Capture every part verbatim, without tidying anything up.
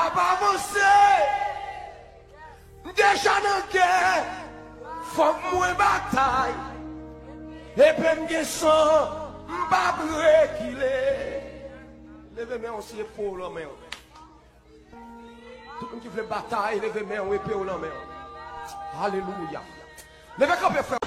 Ap avanse. M deja nan gè. Fòk mwen batay. Epi m gen san. M p ap rekile. Leve men w si epe w lan men w. Tout moun ki vle batay, leve men w, epe w lan men w. Alelouya. Leve kanpe, frè.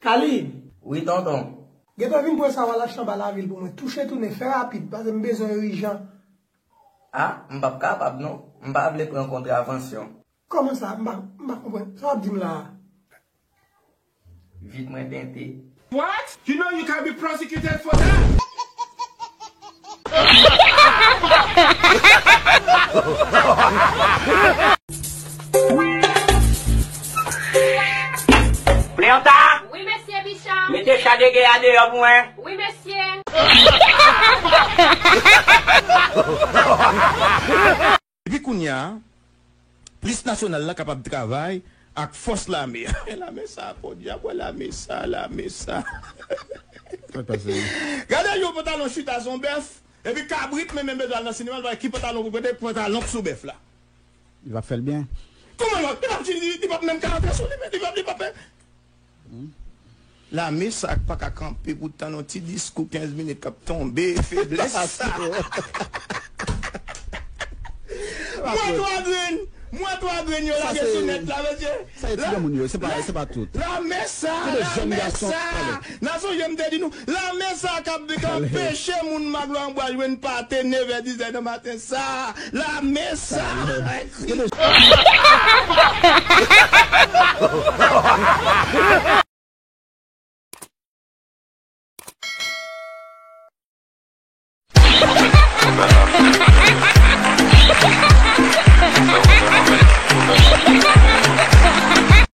Kalib! Wi, tonton. Gentan vin pran sa w al achte anba lavil pou mwen. Touche tounen, fè rapid, paske m bezwen yo ijan. A, m p ap kapab non. M pa vle pran kontravansyon. Kòman sa? M pa, m pa konprann. Sa w ap di m la a? Vit mwen tente. What? You know you can be prosecuted for that. Cleanta! Wi, mesye Bicha. Mete cha de gè a deyò pou mwen. Wi, mesye. Epi kounye a, plis nasyonal la kapab travay ak fòs lame a. Lame sa, podyab, wè lame sa, lame sa. Gade yon pantalon chita son bèf, epi kabrit, men menm bezwen al nan sinema, l pa ki pantalon pou mete, pantalon k sou bèf la. Li va fè l byen. Kòman l va, li p ap, li p ap menm ka antre sou li, men li p ap, li p ap. Lame sa k pa ka kanpe pou tann yon ti diskou kenz minit k ap tonbe, feblès sa. Mwen twa grenn, mwen twa grenn yo lage sou nèt la, mesye. Sa e ti granmoun yo, se pa, se pa tout. Lame sa, lame sa. N a sonje m te di nou, lame sa k ap, k ap anpeche moun Maglwa Anbwa jwenn pate nevè dizè nan maten sa. Lame sa.